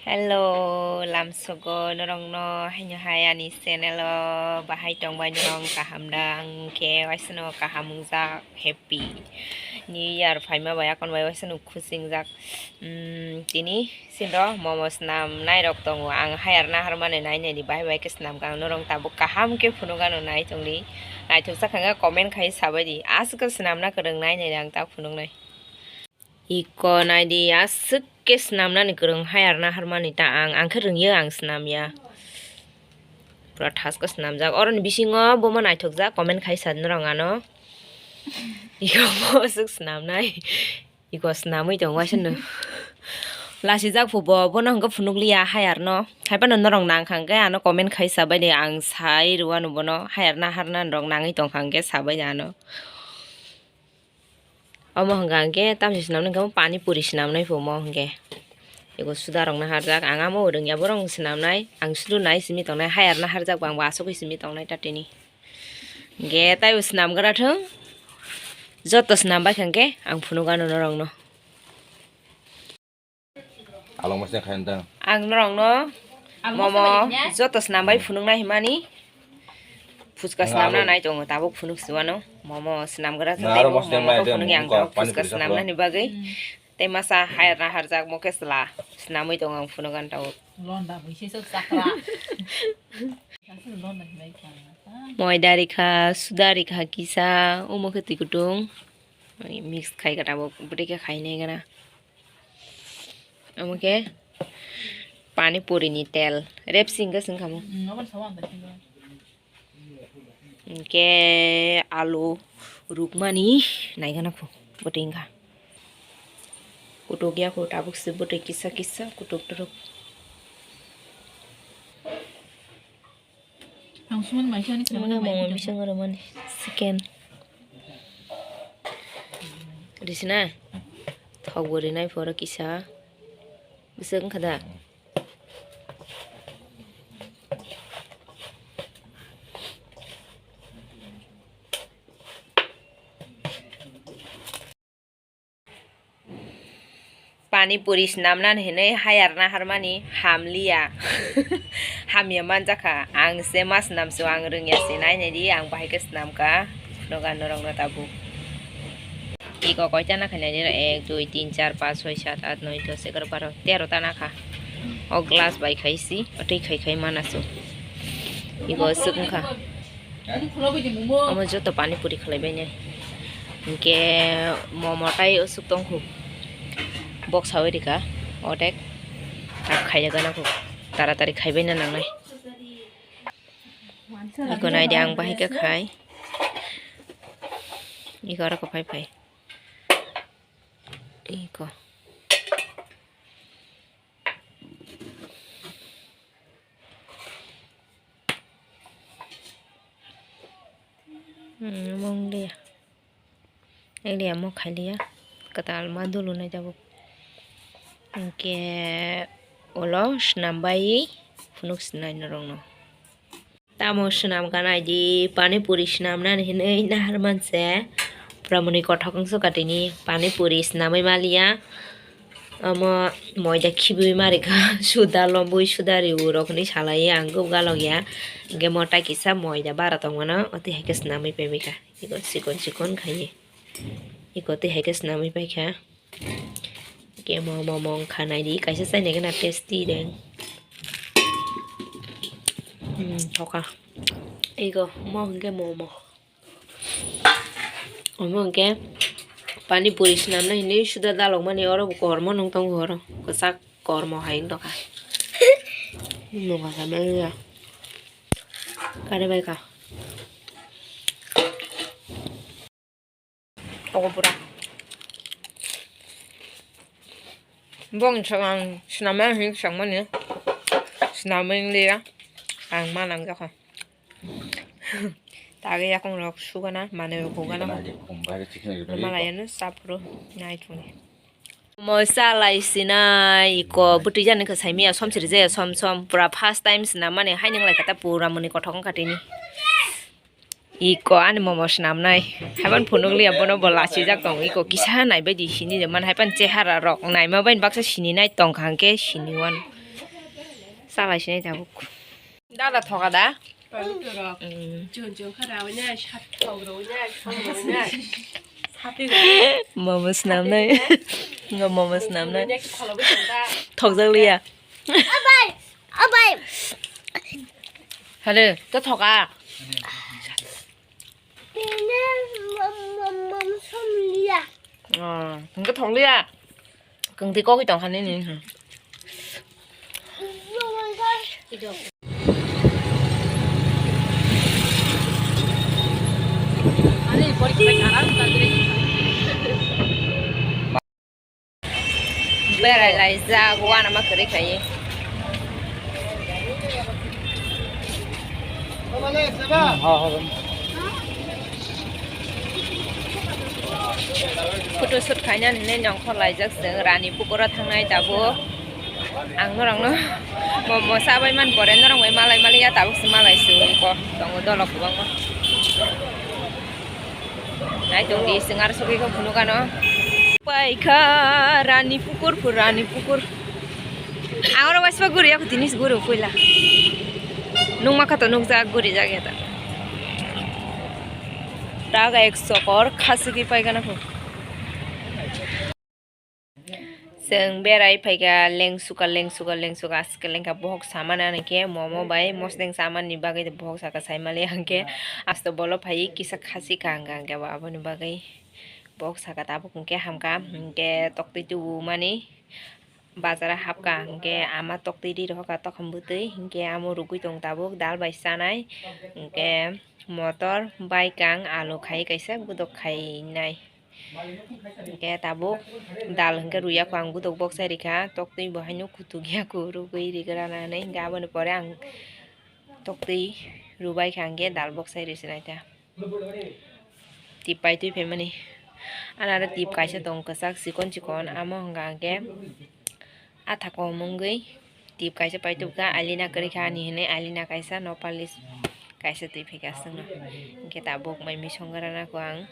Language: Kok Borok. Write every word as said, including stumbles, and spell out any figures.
Hello, lamsogo norokno haino hai ani channel o bahai tongbai norok kaham da? Ang khe waisano kaham wngjak, happy new year phaima bai akon bai waisano khusi wngjak. Umm, tini sinro momo swnam nairok tongo, ang hayar naharmani nai nai di bahai bai khe swnam kha, ang norok tabuk kaham khe phunuk ano nai tongdi, naithok jak kha khe comment khai sabai di, aswk khe swnamna kwrwng nai nai di ang ta phunuknai. Iko naidi, aswk khe swnamnani kwrwng, hayar naharmani ta ang, ang khe rwngya, ang swnamya. Pura thasko swnamjak. Oroni bisingo bomo naithokjak, comment khai sa norok ano. Iko bo aswk swnamnai. Iko swnamwi tongo waisano. Lasijak phubo, bono hwnkhe phunukliya hayarno. Haiphano norok nangkha hwnkhe ano comment khai sabai di, ang sai rwano bono, hayar naharna norok nangwi tongkha hwnkhe sabai di ano. Omo hwnka hwnkhe tamoni swnamnai hwnkhe pani puri swnamnai phumo hwnkhe. Ego suda rok naharjak, ang amo rwngya borok swnamnai, ang sudu nai simi tongnai, hayar naharjak bo ang bo asugwi simi tongnai tatini. Hwnkhe taibo swnamgra thung, joto swnambai kha hwnkhe ang phunukgano norokno. Along masa khain tang. Ang norokno momo joto swnambai phunukna himani. Phuchka swnamna nai tongo, tabuk phunuk suwano. Momo swnamgra tei momo phunuk yang tabuk phuchka swnamnani bagwi. Tei masa hayar naharjak mo khe chwla swnamwi tongo ang phunukgani tabuk. Londa buisi sok chakra. Aswk londa hinai kha. Moida rikha, suda rikha kisa, omo khe twi kutung. Mix khai kha tabuk, bwtwi khe khainai gana. Omo khe pani puri ni tel, repsi hwnkhe se wngkha mo. Hwnkhe alu rukmani naigana kho, bwtwi wngkha. Kutuk ya kho, tabuk se bwtwi kisa kisa kutuk turuk. Ang sumani mai sani. Mwnga mwnga bising oro mani chicken. Risina. Thok bo rinai poro kisa. Bising kada. Pani puri swnamnani hinwi hayar naharmani hamliya. Hamya manjakha. Ang se ma swnamsu, ang rwngya se, nai nai di, ang bahai khe swnamkha. Phunukgano norokno tabuk. Iko koita nakha nai di, ek, dui, tin, char, panch, soi, sat, at, noi, dos, egaroh, baro, tero ta nakha. O glass bai khai si, o twi khai khai manasu. Iko aswk wngkha. Omo joto pani puri khlaibainai. Hinkhe momo tai aswk tongkhu. Bok sawi rikha, odek tak khaina gana kho. Taratari khaibaina nangnai. Iko naidi ang bahai khe khai. Iko aro khe phai phai. Iko. Hmm, mong dia. Elia mo khailiya. Katal ma dulu nai tabuk. Hinkhe ulo swnambai phunuk swnai norokno. Tamo swnam ganai di, pani puri swnamnani hinwi nahar manse. Pura mwnwi kothok wngsu katini, pani puri swnamwi maliya. Omo moida khibwi marikha, suda lombwi suda riwi rok hinwi salaiya, ang khe galokya. Hinkhe mota kisa moida bara tongmano, o twi hai khe swnamwi paibaikha. Iko chikon chikon khaiwi. Iko twi hai khe swnamwi paikha. Khe momo wngkha naidi, kaisa chainai gana tasty de. Hmm, thoka. Ego, mo hwnkhe momo. Omo hwnkhe pani puri swnamna hinwi suda dalokmani oro bo kormo nung tongo oro. Kwchak kormo hai wng tongkha. Nungkha samani ya. Kare bai kha. Ogo pura. Bong chwng ang swnamya hinwi swngmani. Swnamwi wngliya. Ang ma nangjakha. Tagwi yakung rok sugana, manwi hugana. Malai ano chapro nai thungni. Mo salai sinai iko bwtwi jani khe saimaya som siri jaya som som. Pura first time swnam mani hai nang lai kha ta pura mwnwi kothok wngkha tini. Iko ani momo swnamnai. Haiban phunukliya bono bo lachijak tongo. Iko kisa naibaidi sini de man haiban chehara rok naima bai baksa sini nai tongkha hwnkhe sini wano. Talai sinai tabuk. Dada thoka da? Paluturok. Mm. Chun chun kha rawi nai, sat thok rawi nai, song rawi nai. Sati rawi nai. Momo snamnai. Ngo momo snamnai. Nai ki kholo bwsong da. Thokjak liya. Abai, abai. Halo, to thoka. Tene mom, mom, mom, som liya. Oh, hingke thok liya. Kengti kok tong khani ni. Berai laijak, uanama kwrwi khaye. Photo shoot khaina hinwi nongkhor laijak chwng Rani Pukuro thangnai tabuk. Ang norokno momo chabai man pore norok bai malai maliya tabuk se malai se tongo dolok kwbangma. Nai tong di, chwng aro sogwi khe phunukano. Paikha Rani Pukur, phu Rani Pukur. Ang oro waisba guri yakho tini se guri puila. Nukma kha to nukjak guri jak ya ta. Taga ek sokor khasigi paigana phu. Chwng berai phaikha, lengsuka, lengsuka, lengsuka, aske lengkha. Bohok samani ani khe momo bai mosdeng samani bagwi bohok saka saimali, hwnkhe asto bolo phai kisa khasi ka hwnkha, hwnkhe aboni bagwi bohok saka tabuk hwnkhe hamkha, hwnkhe toktwi tubumani bazar o hapkha, hwnkhe ama toktwi ri rohorkha tokhom bwtwi, hwnkhe amo rwgwi tong tabuk dal bai chanai, hwnkhe motor, baikang, alu khai kaisa, budok khainai. Hingke tabuk dal hingke rwya kho ang, budok boksa rikha, toktwi bo haino kutuk ya kho, rwgwi rigrana hinwi hingke aboni pore ang toktwi rwbaikha hingke dal boksa ri se naikha. Tip paitwi phaimani. Ano aro tip kaisa tongo kwchak chikon chikon, amo hwnka hingke. Athakong mungwi tip kaisa paitubkha, alina kwrwikha ani hinwi alina kaisa, no polish kaisa twi phaikha aswkno. Hingke tabuk mai misong grana kho ang.